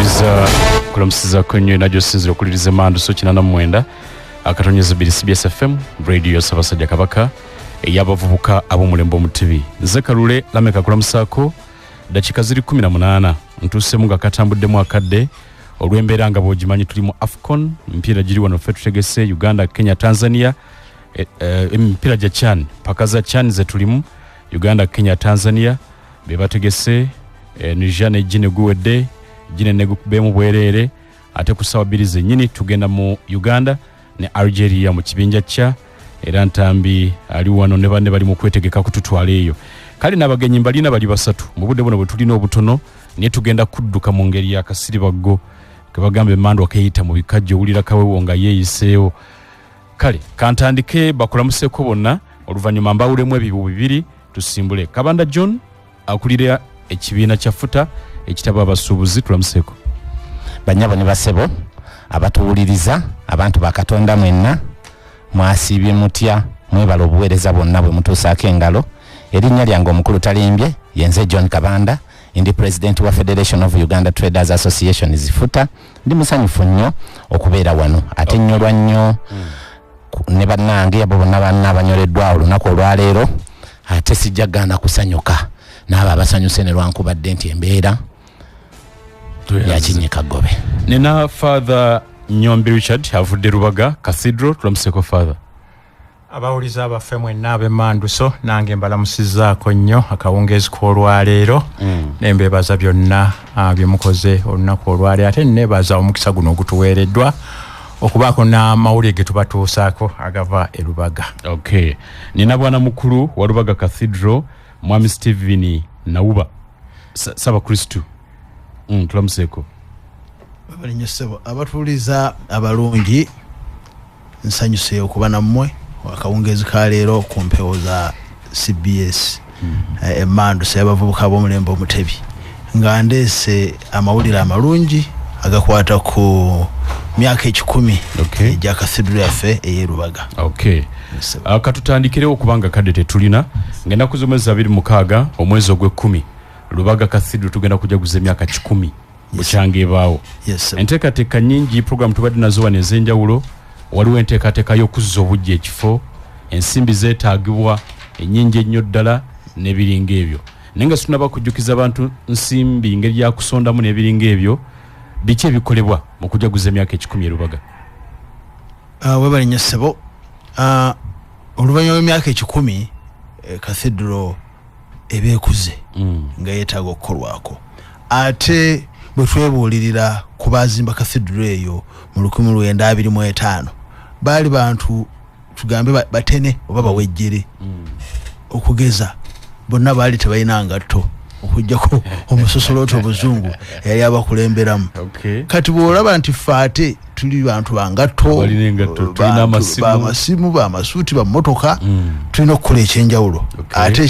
Nkwaniriza kulamusizako nnyo era gyosinzira okuliriza emanduso 89.2 CBS FM Radio Ssaabasajja Kabaka ey'abavubuka ab'omulembe omutebi. Nze Kalule Lameka kulamusaako. Dakiika ziri 18 ntuusemu nga katambuddemu akadde olw'embeera nga bw'ogimanyi tuli mu AFCON, emipiira giri wano ffe tutegese Uganda, Kenya, Tanzania, emipiira gya CHAN, paka za CHAN ze tulimu, Uganda, Kenya, Tanzania be bategese, Niger ne Guinea guwedde, Guinea negukubeemu bwereere, ate ku ssaawa 2 zennyini tugenda mu Uganda ne Algeria mu kibinja kya era Ntambi ali wano ne banne bali mu kwetegeka kututwala eyo. Kale n'abagenyi mbalina bali basatu mu budde buno bwe tulina obutono, naye tugenda kudduka mu ngeri ya kasiribaggo ke bagamba emmandwa keeyita mu bikajjo, owulira kawewo nga yeeyiseewo. Kale kantandike bakulamuseeko bonna, oluvannyuma mbawulemu ebibu bibiri tusimbule. Kabanda John akulira ekibiina kya FUTA ekitabo abasuubuzi, tulamuseeko. Bannyabo ne basebo abatuwuliriza, abantu ba Katonda mwenna, mwasiibye mutya? Mwebala obuweereza bwonna bwe mutuusaako engalo. Erinnya lyange omukulu talimbye, yenze John Kabanda, ndi president wa Federation of Uganda Traders Association FUTA. Ndi musanyufu nnyo okubeera wano, ate nnyolwa nnyo ne bannange abo bonna banna abanyoleddwa olunaku olwaleero. Ate sijja gaana kusanyuka n'abo abasanyuse ne lwankubadde nti embeera yakinyika gobe. Nina Father Nyombi Richard avudde Rubaga Cathedral, tulamuseeko Father. Abawuliza abaffe mwenna ab'emmanduso, nange mbalamusizzaako nnyo akawungeezi k'olwaleero, nembeebaza byonna bye mukoze olunaku olwaleero, ate neebaza omukisa guno ogutuweereddwa okubaako n'amawulire ge tubatuusaako agava e Lubaga. Okay, nina bwana mukulu wa Rubaga Cathedral Mwami Stephen Nauba Ssaabakristu, tulamuseeko. Webale nnyo ssebo. Abatuuliza abalungi, nsanyuse okuba nammwe akawungeezi ka leero ku mpewo za CBS emmanduso y'abavubuka b'omulembe omutebi, nga ndeese amawulire amalungi agakwata ku myaka 100 egya cathedral yaffe ey'e Rubaga. Okay. Katutandikirewo kubanga kadde tetulina. Ng'ennaku z'omwezi 26 omwezi ogw'ekkumi Lubaga Cathedral tugenda kujaguza emyaka 100 bukyanga ebaawo. Enteekateeka nnyingi, program tubadde nazo wano ez'enjawulo. Waliwo enteekateeka y'okuzza obujja ekifo, ensimbi zeetaagibwa ennyingi ennyo ddala n'ebiringa ebyo, naye nga situnaba kujjukiza abantu nsimbi ngeri yakusondamu n'ebiringa ebyo, biki ebikolebwa mu kujaguza emyaka 100 e Lubaga? Webale nnyo ssebo. Oluvannyuma lw'emyaka 100 cathedral eba ekuze nga yeetaaga okukolwako. Ate bwe twebuulirira ku baazimba cathedral eyo mu 1925, baali bantu tugambe batene oba bawejjere. Okugeza bonna baali tebalina ngatto okuggyako omusosolooti obuzungu eyali abakulemberamu. Kati bw'olaba nti ffe ate tuli bantu bangatto, Balina engatto, tulina amasimu. Bamasimu, bamasuuti, bamotoka, tulina okukola ekyenjawulo ate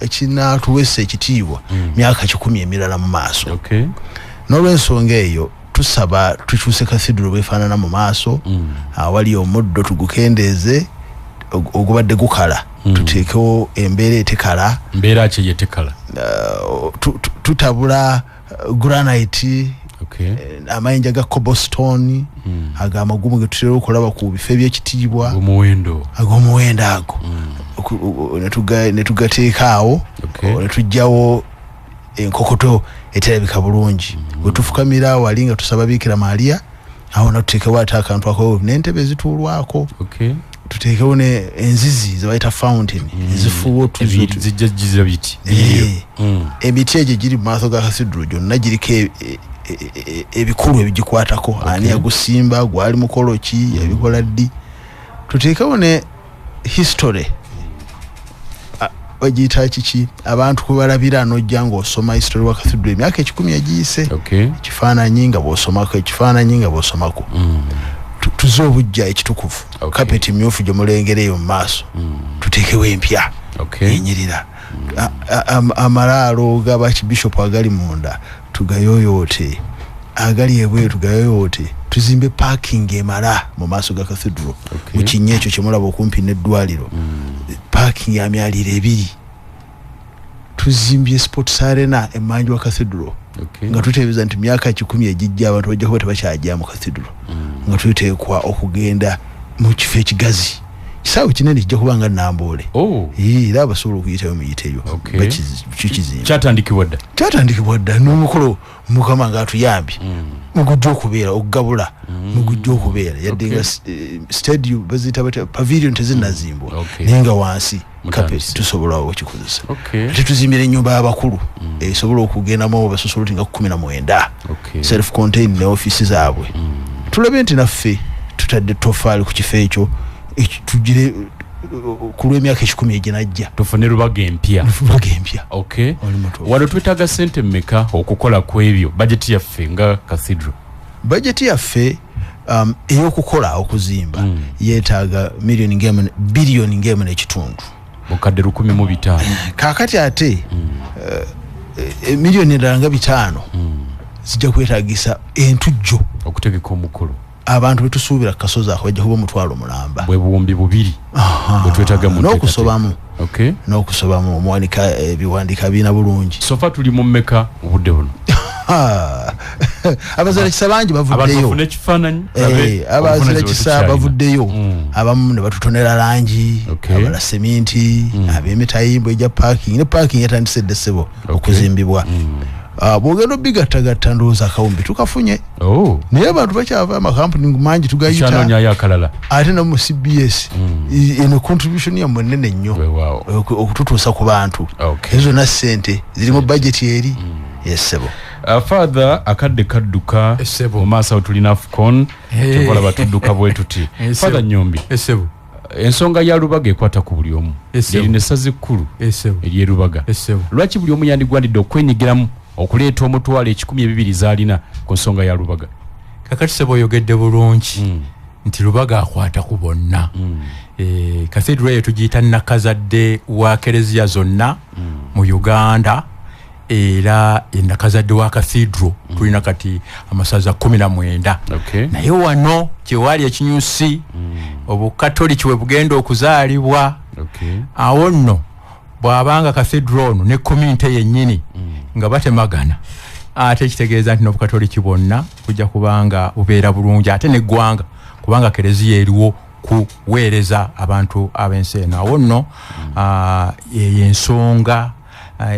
ekinatuweesa ekitiibwa myaka 100 emirala mu maaso. N'olwensonga eyo tusaba tukyuse cathedral bwefaanana mu maaso. Awali omuddo tugukendeeze ogubadde gukala, tuteekewo embeera etekala. Mbeera ki yetekala? Tutabula granite, amayinja ga cobblestone ago amagumu ge tutera okulaba ku bifo ebyekitiibwa omuwendo, ag'omuwendo ago, ne tugateeka awo, ne tugyawo enkokoto eterabika bulungi. Bwe tufukamira wali nga tusaba Biikira Maria, awo natuteekewo ate akantu ako n'entebe ezituulwako. Tuteekewo ne enzizi zebayita fountain ezifuuwa otuzi. Zijja gizira biti? Emiti egyo giri mu maaso ga cathedral gyonna giriko ebikulu ebigikwatako, ani yagusimba, gwali mukolo ki, yabikola ddi. Tuteekewo ne history, bagiyita kiki, abantu kwe balabira n'ojja ng'osoma history wa cathedral emyaka 100 egiyise, ekifaananyi nga bw'osomako, ekifaananyi nga bw'osomako. Tuze obujja ekitukuvu, kapeti myufu gye mulengera eyo mu maaso tuteekewo empya enyirira. Amalaalo g'abakibishopu agali munda tugayoyoote, agali ebweru tugayoyoote, tuzimbe parking emala mu maaso ga cathedral mu kinnya ekyo kyemulaba okumpi n'eddwaliro, parking ya myaliiro 2. Tuzimbye sports arena emanju wa cathedral. Nga tuteebereza nti myaka 100 egijja abantu bajja kuba tebakyajja mu cathedral. Nga tuteekwa okugenda mu kifo ekigazi, kisaawe kinene kijja kuba nga Namboole. Era abasobola okuyitayo muyiteyo. Kikizimba. Kyatandikibwa dda? Kyatandikibwa dda n'omukolo Mukama ng'atuyambye mugujja okubeera okugabula, mugujja okubeera yadde nga stadium baziyita batya, pavilion tezinnazimbwa, naye nga wansi carpet tusobola okukikozesa. Ate tuzimbira ennyumba y'abakulu esobola okugendamu abasosoloti nga 19, self contained ne ofiisi zaabwe. Tulabe nti naffe tutadde tofaali ku kifo ekyo, tugire ku lw'emyaka 100 eginajja tufune Lubaga empya. Lubaga empya. Wano twetaaga ssente mmeka okukola ku ebyo, bajeti yaffe nga cathedral? Bajeti yaffe ey'okukola okuzimba yeetaaga miliyoni ng'emu, biliyoni ng'emu n'ekitundu, bukadde 1,005. Kaakati ate miliyoni endala nga 5 zijja kwetaagisa entujjo okutegeka omukolo. Abantu betusuubira kasozi ako bajja kuba 2,000,000, bwe 2,000 bwe twetaaga mu n'okusobamu. N'okusobamu omuwanika ebiwandiika birina bulungi. So far tuli mu mmeka obudde buno? Abazira kisa bangi bavuddeyo, abazira kisa bavuddeyo, abamu ne batutonera langi, abala seminti, ab'emitayimbwa egya parking, ne parking yatandise dda ssebo okuzimbibwa. Bw'ogenda obigattagatta ndowooza akawumbi tukafunye. Naye abantu bakyava amakampuni mangi tugayita, ate no mu CBS eno contribution yammwe nnene nnyo okututuusa ku bantu. Ezo zonna ssente ziri mu budget eri yessebo. Father, akadde kadduka mu maaso awo tulina AFCON, tukola batudduka bwe tuti. Father Nyombi, ensonga ya Lubaga ekwata ku buli omu, erina essaza ekkulu ery'e Lubaga. Lwaki buli omu yandigwanidde okwenyigiramu okuleeta 120,000 z'alina ku nsonga ya Lubaga? Kakati ssebo oyogedde bulungi nti Lubaga akwata ku bonna. Cathedral eyo tugiyita nakazadde wa kereziya zonna mu Uganda, era nakazadde wa cathedral. Tulina kati amasaza 19. Naye wano kyewali ekinyusi obukatoliki we bugenda okuzaalibwa. Awo nno bw'abanga cathedral ono ne community yennyini nga batemagana, ate kitegeeza nti n'obukatoliki bwonna bujja kubanga bubeera bulungi, ate n'eggwanga, kubanga kereziya eriwo kuweereza abantu ab'ensi eno. Awo nno eyo ensonga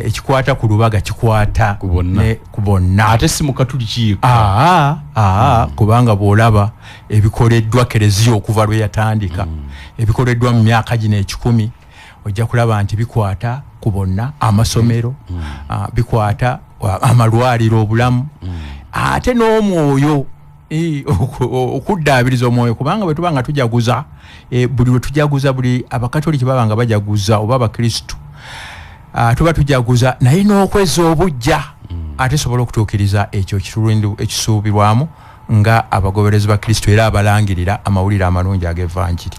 ekikwata ku Lubaga kikwata ku bonna, ate si mukatuliki yekka. Kubanga bw'olaba ebikoleddwa kereziya okuva lwe yatandika, ebikoleddwa mu myaka gino 100, ojja kulaba nti bikwata ku bonna. Amasomero bikwata, amalwaliro, obulamu, ate n'omwoyo, okuddaabiriza omwoyo, kubanga bwe tuba nga tujaguza, buli lwe tujaguza, buli abakatoliki baba nga bajaguza oba abakristu, tuba tujaguza naye n'okwezza obujja, ate sobola okutuukiriza ekyo ekisuubirwamu nga abagoberezi ba Kristo era abalangirira amawulire amalungi ag'evanjiri.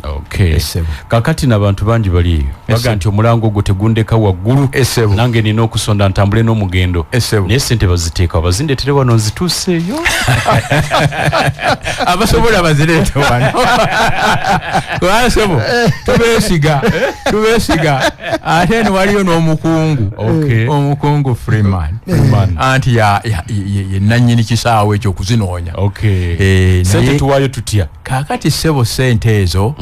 Kakati n'abantu bangi bali baga nti omulango ogwo tegundeka waggulu, nange nina okusonda ntambule n'omugendo, naye ssente baziteeka bazindeetere wano nzituuseeyo. Abasobola bazireete wano, kubanga ssebo tubeesiga. Ate eno waliyo n'omukungu, omukungu Freeman, anti ye nannyini kisaawe ekyo okuzinoonya. Sente tuwaayo tutya? Kaakati ssebo ssente ezo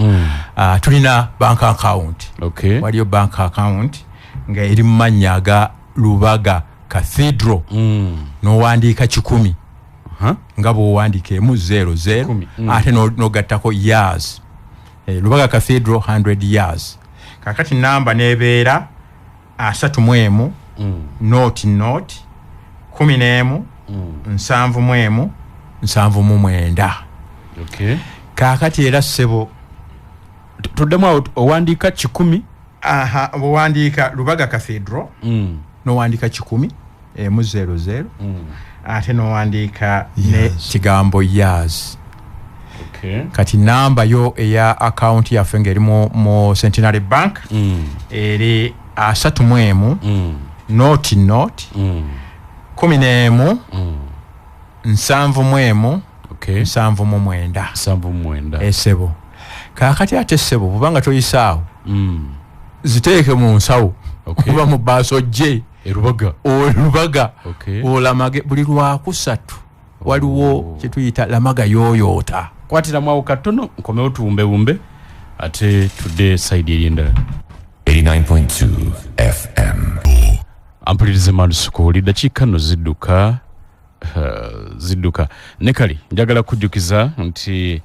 tulina bank account. Waliyo bank account nga eri mu mannya aga Lubaga Cathedral, n'owandiika 100 nga bw'owandiika emu 00, ate n'ogattako years, Lubaga Cathedral 100 years. Kaakati namba n'ebeera 31 0 0 11 71 79. Kaakati era ssebo tuddemu awo, owandiika 100. Owandiika Lubaga Cathedral, n'owandiika 100 emu 00, ate n'owandiika ne kigambo years. Kati namba yo eya account yaffe ng'eri mu Centenary Bank eri 31 0 0 11 71 79. 79. Essebo kaakati ate ssebo bw'obanga toyisaawo, ziteeke mu nsawo oba mu baaso gye. Erubaga. Olubaga. Olamage buli lwakusatu waliwo kyetuyita lamaga yoyoota. Kwatiramu awo katono nkomewo tuwumbewumbe ate tudde sayidi eri endala. 89.2 FM. Ampulirize mandusukuuli dakiika nno zidduka, zidduka ne kale njagala kujjukiza nti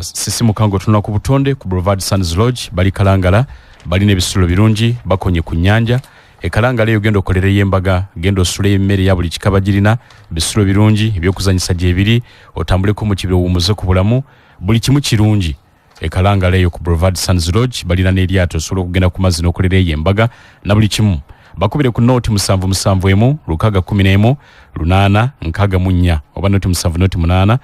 sisimuka ng'otunula ku butonde ku Boulevard Sands Lodge, bali Kalangala, balina ebisulo birungi, bakonye ku nnyanja. Ekalangala eyo genda okolereyo embaga, genda osuleyo emmere ya buli kika bagirina, bisulo birungi, ebyokuzanyisa gyebiri, otambuleko mu kibira owummuze ku bulamu, buli kimu kirungi. Ekalangala eyo ku Boulevard Sands Lodge balina n'eryato, osobola okugenda ku mazzi n'okolereyo embaga na buli kimu. Bakubire ku nooti 771 611 864 oba nooti 7 nooti 8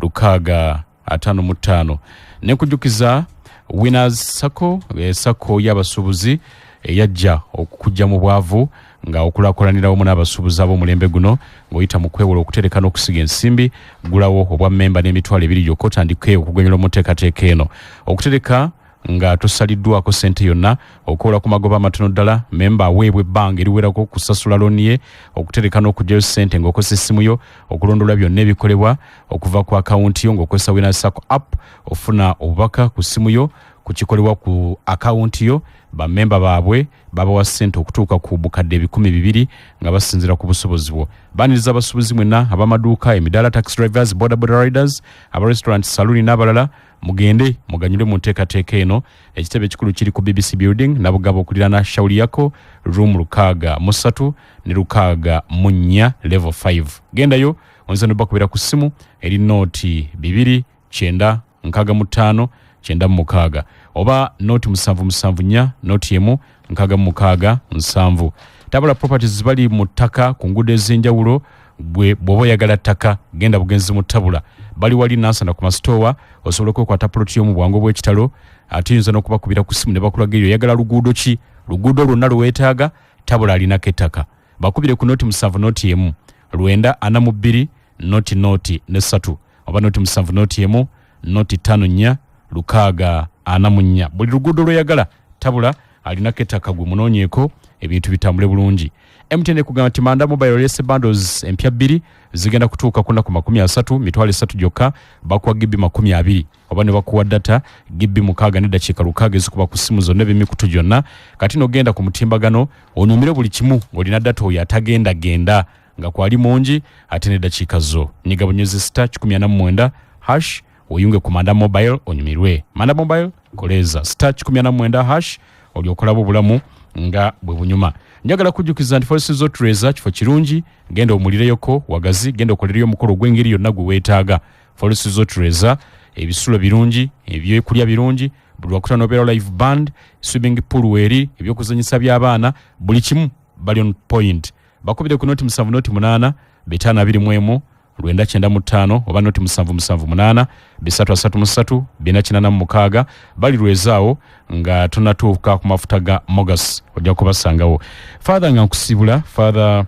334 655. Nekujjukiza Winners Sacco, Sacco y'abasuubuzi eyajja okukujja mu bwavu nga okulaakulanira wamu n'abasuubuzi ab'omulembe guno ng'oyita mu kwewola okutereka n'okusiga ensimbi. Gulawo obwa mmemba n'emitwalo ebiri gyokka otandike okuganyulwa mu nteekateeka eno. Okutereka nga tosaliddwako ssente yonna, okuwola ku magoba amatono ddala, memba aweebwa ebbanga eriwerako okusasula looni ye, okutereka n'okuggyayo ssente ng'okozesa essimu yo, okulondoola byonna ebikolebwa okuva ku akawunti yo ng'okozesa Winners Sacco app, ofuna obubaka ku ssimu yo ku kikolebwa ku akawunti yo. Bammemba baabwe babawa ssente okutuuka ku bukadde 200,000 nga basinziira ku busobozi bwo. Baaniriza abasuubuzi mwenna ab'amaduuka, emidaala, taxi drivers, boda boda riders, aba restaurant, saloon n'abalala, mugende muganyulwe mu nteekateeka eno. Ekitebe ekikulu kiri ku BBC building Nabugabo okuliraana Shauri Yako, room 63 ne 64 level 5. Gendayo oyinza nobakubira ku ssimu eri nooti 2 9 65 96 oba nooti 774 nooti 1 66 7. Tabula Properties bali mu ttaka ku nguudo ez'enjawulo. Bw'oba oyagala ttaka genda bugenzi mu Tabula, bali wali Nansana ku masitowa, osobola okwekwata poloti yo mu bwangu bw'ekitalo. Ate oyinza n'okubakubira ku ssimu ne bakulaga eyo oyagala luguudo ki, luguudo lwonna lwe weetaaga Tabula alinako ettaka. Bakubire ku nooti 7 nooti 1 942 nooti nooti ne 3 oba nooti 7 nooti 1 nooti 5 4 644. Buli luguudo lw'oyagala Tabula alinako ettaka, gwe munoonyeeko ebintu bitambule bulungi. MTN ekugamba nti Manda Mobile Race bundles empya 2 zigenda kutuuka ku nnaku 30, mitwalo esatu gyokka, bakuwa GB 20 oba ne bakuwa data GB 6 ne dakiika 6 ezikuba ku ssimu zonna eb'emikutu gyonna. Kati n'ogenda ku mutimbagano onyumire buli kimu ng'olina data oyo atagenda genda nga kwali mungi ate ne dakiika zo. Nyiga bunyuzi star 149 hash oyunge ku Manda Mobile onyumirwe. Manda Mobile koleeza star 149 hash olyokolaba obulamu nga bwe bunyuma. Njagala kujjukiza nti Forest Resort Reza kifo kirungi, genda omulireyoko wagazi, genda okolereyo omukolo ogw'engeri yonna gwe weetaaga. Forest Resort Reza ebisulo birungi, ebyokulya birungi, buli lwakutaano obeera live band, swimming pool weeri, ebyokuzanyisa by'abaana, buli kimu bali on point. Bakubire ku noti 7 noti 8 521 995 oba noti 778 333 486. Bali lwezaawo nga tonatuuka ku mafuta ga Mogas, ojja kubasangawo. Father, nga nkusibula, Father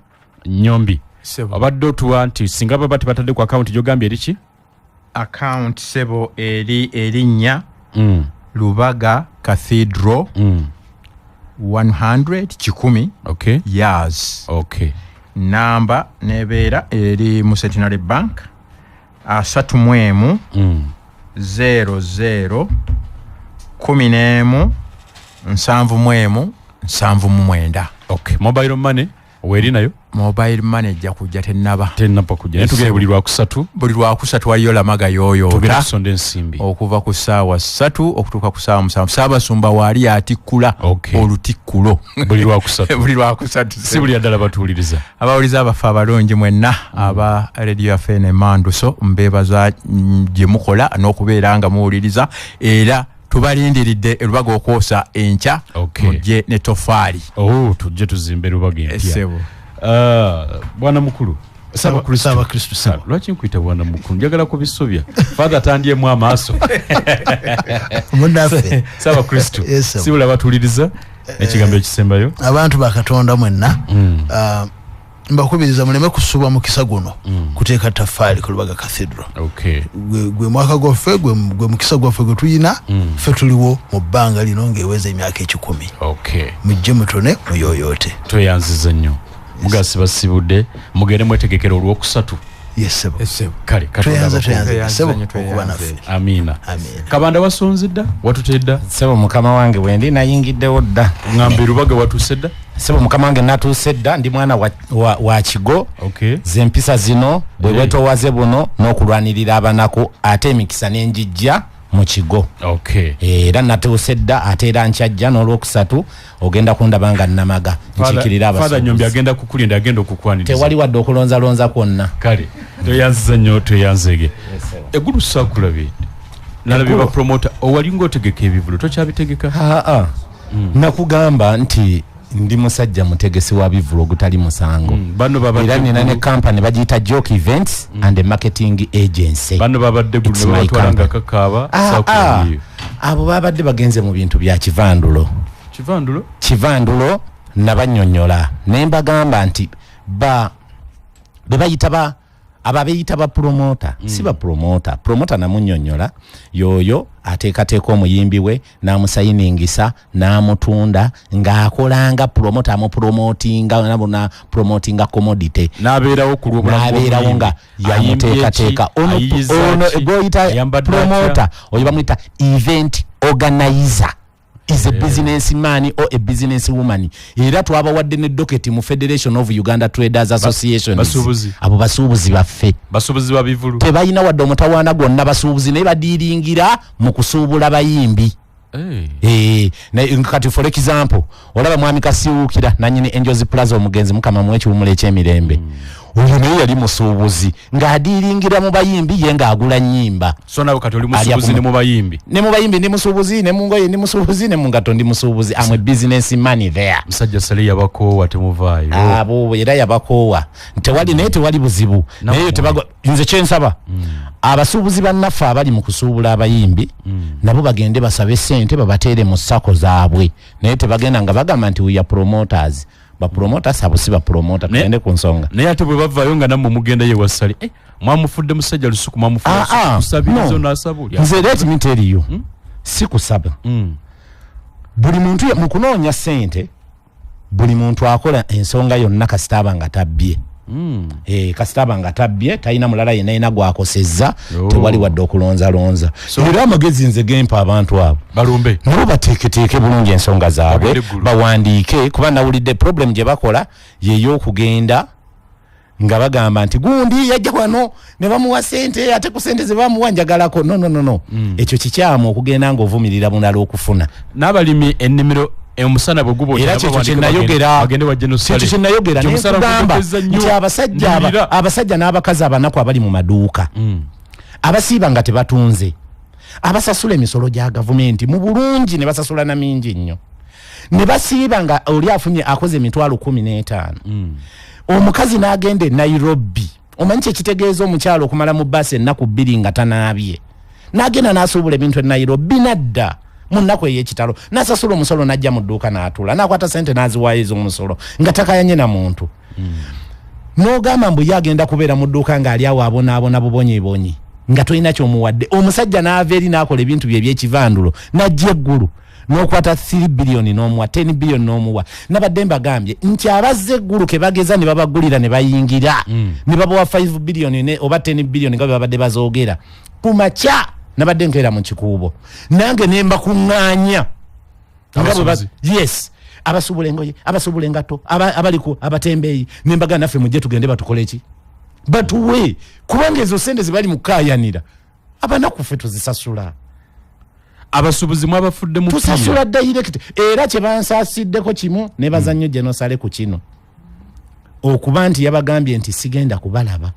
Nyombi, obadde otuwa nti singa baba tebatadde ku akawunti gyogambye eriki? Account sebo eri erinnya Lubaga Cathedral 100 kikumi years. Namba nebeera eri mu Centenary Bank 31 00 11 71 79. Okay, mobile money weeri nayo? Mobile money ejja kujja, tennaba. Tennaba kujja, naye tugende buli lwakusatu. Buli lwakusatu waliyo lamaga tugenda yooyoota kusonda ensimbi okuva ku ssaawa 3 okutuuka ku ssaawa 7. Ssaabasumba waali atikkula olutikkulo. Buli lwakusatu. Buli lwakusatu. Si buli addala batuwuliriza. Abawuliza abaffe abalungi mwenna aba rediyo yaffe eno Emanduso, mbeebaza gye mukola n'okubeera nga muwuliriza, era tubalindiridde Erubaga okwosa enkya. Mujje ne tofaali. Oh, tujje tuzimbe Lubaga empya. Essebo. Ah, bwana mukulu Ssaabakristo. Ssaabakristo, ssebo. Lwaki nkuyita bwana mukulu? Njagala kubisobya, Father tandyemu amaaso. Munnaffe. Ssaabakristo. Yes, sir. Sibula batuwuliriza ekigambo ekisembayo. Abantu ba Katonda mwenna, Mbakubiriza muleme kusubwa mukisa guno kuteeka taffaali ku Lubaga Cathedral. Gwe mwaka gwaffe, gwe mukisa gwaffe gwe tuyina, ffe tuliwo mu bbanga lino ng'eweza emyaka 100. Mujje mutone muyoyoote. Tweyanziza nnyo. Mugasi basibudde, mugende mwetegekera olwokusatu. Yes, sebo. Kale, Tweyanza, tweyanza, sebo, okuba naffe. Amiina. Amiina. Kabanda wasonze dda? Watutedda? Sebo mukama wange wendi nayingiddewo dda. Ngamba Lubaga watuuse dda? Sebo mukama wange natuuse dda, ndi mwana wa Kigo. Zempisa zino bwe bwetowaze buno n'okulwanirira abanaku, ate emikisa n'enjijja mu Kigo. Era natuuse dda, ate era nkyajja n'olwokusatu ogenda kundaba nga nnamaga. Nkiikirira Father abasuubuzi. Nyombi agenda kukulinda, agenda okukwaniriza. Tewali wadde okulonzalonza kwonna. Kale, tweyanziza nnyo, tweyanzeege. Eggulu saakulabye. Nalabye ba promoter, owali ng'otegeka ebivvulu, tokyabitegeka? Aa, nakugamba nti ndi musajja mutegesi wa bivvulu ogutali musango. Bano babadde Era nina ne eggulu. company bagiyita Joke Events and Marketing Agency. Bano babadde eggulu It's ne my babatwala nga company. kakaaba, saakulabyeyo. Abo babadde bagenze mu bintu bya kivandulo. Kivandulo? Kivandulo nabannyonnyola ne mbagamba nti be bayita abo abeeyita ba promoter, si ba promoter. Promoter namunnyonnyola y'oyo ateekateeka omuyimbi we n'amusayiningisa n'amutunda ng'akolanga promoter, amupromotinga, nabona promotinga commodity. N'abeerawo ku lw'obulamu N'abeerawo nga bw'omuyimbi. Ayimbye ki? yamuteekateeka. Ayiyiza Ono ki? gw'oyita Ayambadde atya? promoter, oyo bamuyita event organizer. Is a business man or a business woman. Era twabawadde ne docket mu Federation of Uganda Traders Associations. Basuubuzi. Abo basuubuzi baffe. Basuubuzi ba bivvulu. Tebalina wadde omutawaana gwonna basuubuzi, naye badiiringira mu kusuubula bayimbi. Kati for example, olaba mwami Kasiwukira nannyini Angels Plaza, omugenzi Mukama muwe ekiwummulo eky'emirembe. Oyo naye yali musuubuzi ng'adiiringira mu bayimbi, ye ng'agula nnyimba. So nawe kati oli Alya musuubuzi ku ne mu bayimbi. Ne mu bayimbi ndi musuubuzi, ne mu ngoye ndi musuubuzi, ne mu ngatto ndi musuubuzi. I'm a business man there. Musajja Sale yabakoowa, temuvaayo. Abo era yabakoowa. Tewali, naye tewali buzibu. Nammwe. Naye nze kyensaba, abasuubuzi bannaffe abali mu kusuubula abayimbi, nabo bagende basabe ssente babateere mu SACCO zaabwe, naye tebagenda nga bagamba nti we are promoters. Ba promoters abo si ba promoter. Tugende ku nsonga. Naye ate bwe bavaayo nga nammwe mugendayo ewa Sale. Mwamufudde musajja lusuku, mwamufudde lusuku, kusabiriza n'asaba oli. Nze let me tell you, si kusaba. Buli muntu mu kunoonya ssente, buli muntu akola ensonga yonna kasita aba nga tabbye. Kasita aba nga tabbye, talina mulala yenna yenna gwakosezza, tewali wadde okulonzalonza. Era amagezi nze gempa abantu abo. Balumbe. Nabo bateeketeeke bulungi ensonga zaabwe, Bagende eggulu. bawandiike, kuba nawulidde problem gye bakola yey'okugenda nga bagamba nti gundi yajja wano ne bamuwa ssente, ate ku ssente ze bamuwa njagalako. No, no, no, no. Ekyo kikyamu okugenda ng'ovumirira mulala okufuna. N'abalimi ennimiro omusana bwe guba Era okyala kyekyo bawandiike kye nayogera. bagende wajje no Kyekyo sale. kye nayogera. Nti Ne omusana nkugamba gugezza nnyo. nti Ndirira. abasajja n'abakazi abanaku abali mu maduuka, abasiiba nga tebatunze, abasasula emisolo gya gavumenti mu bulungi ne basasula na mingi nnyo, ne basiiba nga oli afunye akoze emitwalo 15, omukazi n'agenda e Nairobi. Omanyi kyekitegeeza omukyalo okumala mu baasi ennaku 2 nga tanaabye, n'agenda n'asuubula ebintu e Nairobi, n'adda mu nnaku ey'ekitalo n'asasula omusolo, n'ajja mu dduuka n'atuula, n'akwata sente n'aziwaayo ez'omusolo nga takayanye na muntu. N'ogamba mbu ye agenda kubeera mu dduuka ng'ali awo abonaabona bubonyibonyi nga tolina ky'omuwadde. Omusajja n'ava eri n'akola ebintu bye ebyekivandulo, n'ajja eggulu n'okwata 3 billion n'omuwa, 10 billion n'omuwa. Nabadde mbagambye nti abazza eggulu ke bageza ne babagulira ne bayingira, ne babawa 5 billion oba 10 billion nga bwe babadde bazoogera ku makya. Nabadde nkeera mu kikuubo nange ne mbakuŋŋaanya. Nga bwe Abasuubuzi. Yes, abasuubula engoye, abasuubula engatto, abali ku abatembeeyi, ne mbagamba naffe mujje tugende batukole ki, batuwe, kubanga ezo sente ze bali mu kukaayanira abanaku ffe tuzisasula. Abasuubuzi mwabafudde mu Tusasula direct. Era kye bansaasiddeko kimu, nebaza nnyo Genosale ku kino, okuba nti yabagambye nti sigenda kubalaba.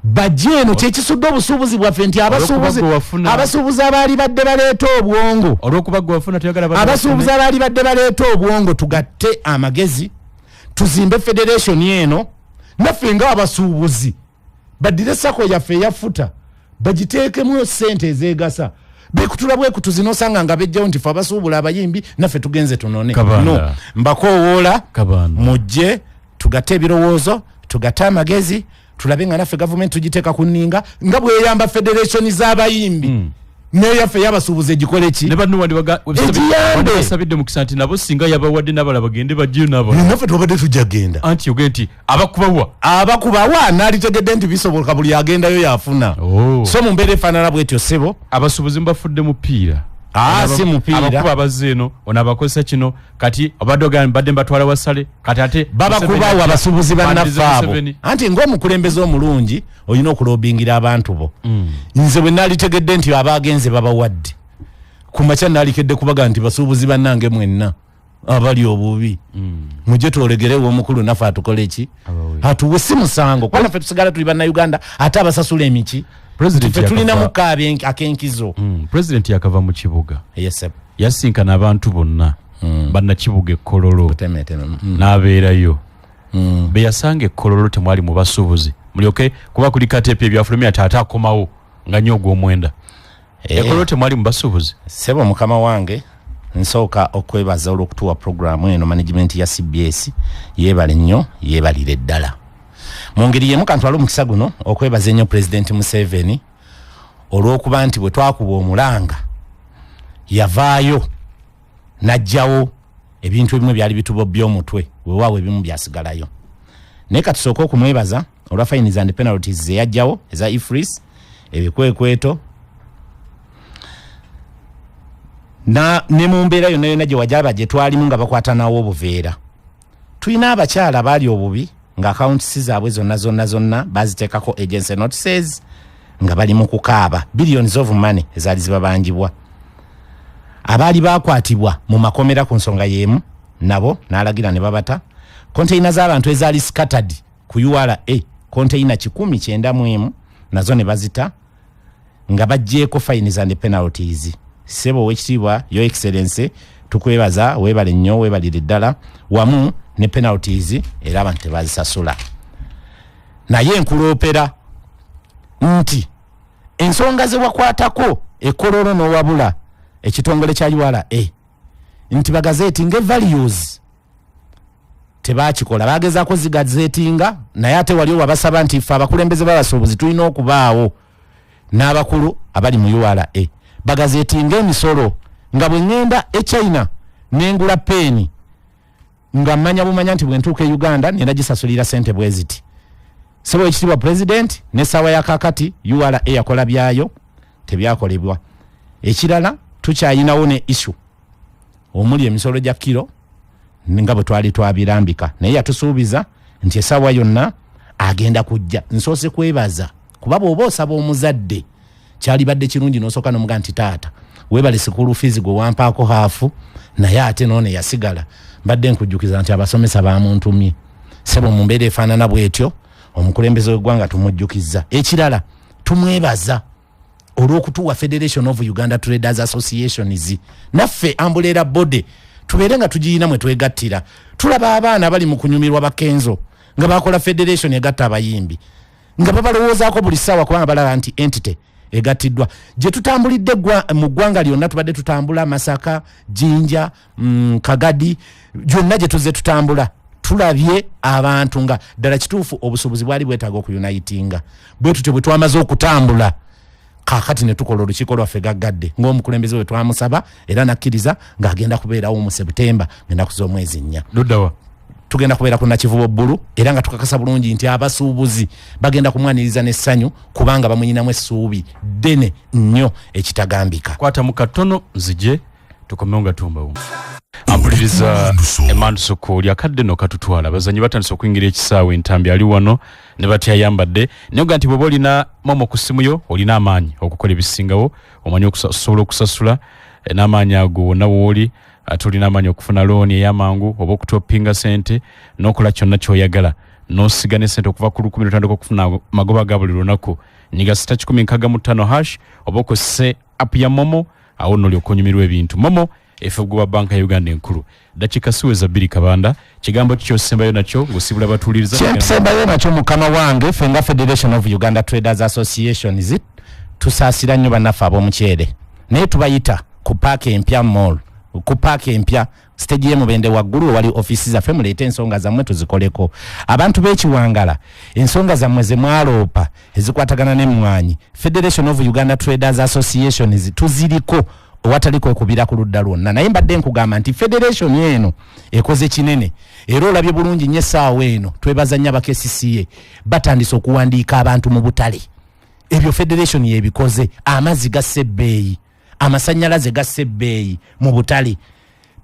Bajje eno kyekisudde obusuubuzi bwaffe nti Olw'okuba gwe wafuna. abasuubuzi abaali badde baleeta obwongo. Olw'okuba gwe wafuna toyagala bantu Abasuubuzi bafune. abaali badde baleeta obwongo, tugatte amagezi tuzimbe federation eno naffe ng'abasuubuzi, baddire SACCO yaffe eyafuta bagiteekemu sente ezeegasa, bekutula bwekutuzi nosanga nga bejjawo nti fe abasuubula abayimbi naffe tugenze tunone. Kabanda. No, mbakoowoola Kabanda. mujje. Tugatte ebirowoozo, tugatte amagezi, tulabe nga naffe gavumenti tugiteeka ku nninga nga bweyamba federation z'abayimbi, neyaffe y'abasuubuzi egikole ki? Ne banno Egiyambe. wandibasabidde mukisa nti nabo singa yabawadde n'abalala bagende bajjeyo n'abalala. Naffe twabadde tujja genda. Anti ogende nti abakubawa. Abakubawa nalitegedde nti bisoboka, buli agendayo yafuna. Oh. So mu mbeera efaanana bwetyo, ssebo. Abasuubuzi mubafudde mupiira. Si mupiira. Abakuba abazze eno, ono abakozesa kino, kati obadde ogamba mbadde mbatwala wasale, kati ate babakubawo Museveni abasuubuzi bannaffe abo. Museveni. Anti ng'omukulembeze omulungi olina okulobingira abantu bo. Nze bwe nalitegedde nti abagenze babawadde, ku makya nalikedde kubaga nti basuubuzi bannange mwenna abali obubi, mujje twolegerewo omukulu naffe atukole ki? Abawe. Atuwe. Si musango, kuba naffe tusigala tuli bannayuganda ate abasasula emiki. President Ffe tulinamu ak'enkizo. President yakava mu kibuga. Yes, sir. Yasinkana abantu bonna bannakibuga ekkololo. Teme, teme. N'abeerayo. Be yasanga ekkololo temwali mu basuubuzi, mulyoke kuba kuliko ate epya ebyafulumya ati ate akomawo nga nnyo ogw'omwenda. Ekkololo temwali mu basuubuzi. Ssebo mukama wange, nsooka okwebaza olw'okutuwa programu eno. Management ya CBS yeebale nnyo, yeebalire ddala. Mu ngeri yemu kantwale omukisa guno okwebaza ennyo Pulezidenti Museveni olw'okuba nti bwe twakuba omulanga yavaayo n'aggyawo ebintu ebimu ebyali bitubobya omutwe. Weewaawo ebimu byasigalayo, naye katusooke okumwebaza olwa fines and penalties zeyajjawo eza EFRIS, ebikwekweto na ne mu mbeera yonna yonna gye wajaba gye twalimu nga bakwata nawo obuveera. Tulina abakyala baali obubi nga accounts zaabwe zonna zonna zonna baziteekako agency notices nga bali mu kukaaba billions of money ezaali zibabanjibwa. Abaali bakwatibwa mu makomera ku nsonga y'emu nabo n'alagira ne babata. Konteina z'abantu ezaali scattered ku URA, konteina 191, nazo ne bazita nga baggyeko fines and penalties. Ssebo owekitiibwa, Your Excellency, tukwebaza, weebale nnyo, weebalire ddala, wamu ne penalties era abantu tebazisasula. Naye nkuloopera nti ensonga ze wakwatako ekololo n'owabula ekitongole kya URA nti bagazetinga values, tebakikola. Bagezaako zigazetinga, naye ate wali wabasaba nti ffe abakulembeze b'abasuubuzi tulina okubaawo n'abakulu abali mu URA bagazetinga emisolo, nga bwe ŋŋenda e China nengula peeni nga mmanya bumanya nti bwe ntuuka e Uganda nenda gisasulira sente bwe ziti. Ssebo ekitiibwa President, n'essaawa ya kakati URA yakola byayo, tebyakolebwa. Ekirala, tukyayinawo ne issue omuli emisolo gya kiro nga bwe twali twabirambika, naye yatusuubiza nti essaawa yonna agenda kujja. Nsoose kwebaza kuba bw'oba osaba omuzadde kyalibadde kirungi n'osooka n'omuga nti taata, weebale school fees gwe wampaako half, naye ate noono yasigala mbadde nkujjukiza nti abasomesa bamuntumye. Sebo, mu mbeera efaanana bwetyo omukulembeze w'eggwanga tumujjukiza. Ekirala, tumwebaza olw'okutuwa Federation of Uganda Traders Associations, naffe umbrella body tubeere nga tugiyina mwe twegattira. Tulaba abaana abali mu kunyumirwa bakenzo nga bakola federation egatta abayimbi nga babalowoozaako buli ssaawa, kubanga balaba nti entity egattiddwa. Gye tutambulidde mu ggwanga lyonna, tubadde tutambula Masaka, Jinja, Kagadi, gyonna gye tuzze tutambula tulabye abantu nga ddala kituufu obusuubuzi bwali bwetaaga okuyunitinga. Bwe tutyo bwe twamaze okutambula kaakati ne tukola olukiiko lwaffe gaggadde ng'omukulembeze bwe twamusaba era nakkiriza ng'agenda kubeerawo mu Sebutemba ng'ennaku z'omwezi 4. Luddawa? Tugenda kubeera ku Nakivubo Bbulu, era nga tukakasa bulungi nti abasuubuzi bagenda kumwaniriza n'essanyu kubanga bamuyinamu essuubi ddene nnyo ekitagambika. Kwata mu katono nzije tukomewo nga tumbawo. Ampuliriza emanduso kooli akadde no katutwala. Abazanyi batandise okuyingira ekisaawe, entambi ali wano ne batyayambadde, naye oga nti bw'oba olina MoMo ku ssimu yo olina amaanyi okukola ebisingawo. Omanyi osobola okusasula n'amaanyi ago wonna wooli, ate olina amaanyi okufuna looni ey'amangu oba okutopinga sente n'okola kyonna ky'oyagala n'osiga ne sente okuva ku 1000 n'otandika okufuna magoba ga buli lunaku. Nyiga *165# oba okozese app ya MoMo, awo nno olyoka onyumirwa ebintu. MoMo efe guba banka ya Uganda enkulu. Dakiika siweza 2. Kabanda, kigambo ki kyosembayo nakyo ng'osibula batuuliriza? Kyensembayo nakyo, mukama wange, ffe nga Federation of Uganda Traders Associations tusaasira nnyo bannaffe ab'omuceere, naye tubayita ku paaka empya mall. Ku paaka empya, stage y'emubende waggulu wali ofiisi zaffe. Muleete ensonga zammwe tuzikoleko. Abantu b'ekiwangala, ensonga zammwe ze mwaloopa ezikwatagana n'emmwanyi, Federation of Uganda Traders Associations tuziriko owatali kwekubira ku ludda lwonna. Naye mbadde nkugamba nti federation eno ekoze kinene, era olabye bulungi nnyo essaawa eno. Twebaza nnyo aba KCCA, batandise okuwandiika abantu mu butale. Ebyo federation yebikoze. Amazzi gassa ebbeeyi, amasannyalaze gassa ebbeeyi mu butale.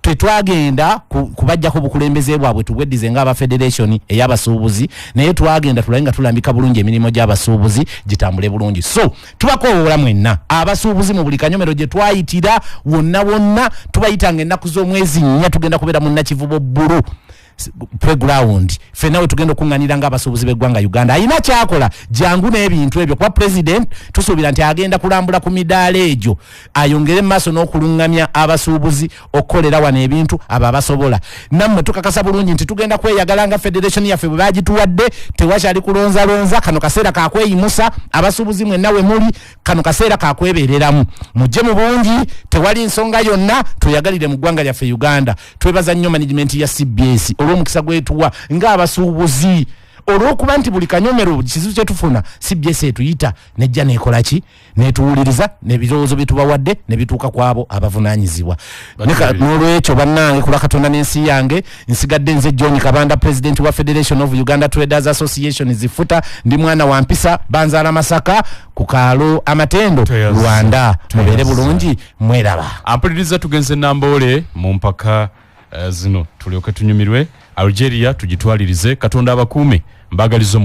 Tetwagenda kubajjako bukulembeze bwabwe, tubweddize ng'aba federation ey'abasuubuzi, naye twagenda tulabe nga tulambika bulungi emirimu gy'abasuubuzi gitambule bulungi. So tubakoowoola mwenna abasuubuzi mu buli kanyomero gye twayitira wonna wonna, tubayitanga ennaku z'omwezi 4 tugenda kubeera mu Nakivubo Bbulu playground, ffenna we tugenda okuŋŋanira ng'abasuubuzi b'eggwanga Uganda. Alina kyakola, jangu n'ebintu ebyo, kuba president tusuubira nti agenda kulambula ku midaala egyo, ayongere mu maaso n'okuluŋŋamya abasuubuzi okukolera wano ebintu abo abasobola. Nammwe tukakasa bulungi nti tugenda kweyagala nga federation yaffe bwe bagituwadde. Tewakyali kulonzalonza, kano kaseera kakweyimusa. Abasuubuzi mwenna we muli, kano kaseera kakwebereramu, mujje mu bungi, tewali nsonga yonna, tweyagalire mu ggwanga lyaffe Uganda. Twebaza nnyo management ya CBS olw'omukisa gwetuwa ng'abasuubuzi, olw'okuba nti buli kanyomero kizibu kyetufuna, CBS etuyita nejja nekola ki, netuwuliriza n'ebirowoozo byetubawadde ne bituuka ku abo abavunaanyizibwa. N'olwekyo bannange, kulwa Katonda n'ensi yange, nsigadde nze John Kabanda, president wa Federation of Uganda Traders Association zifuta. Ndi mwana wa mpisa, banzaala Masaka ku kaalo Amatendo, Rwanda. Mubeere bulungi, mweraba. Ampuliriza, tugenze Namboole mu mpaka zino tulyoke tunyumirwe. Algeria tugitwalirize. Katonda abakuume, mbagaliza.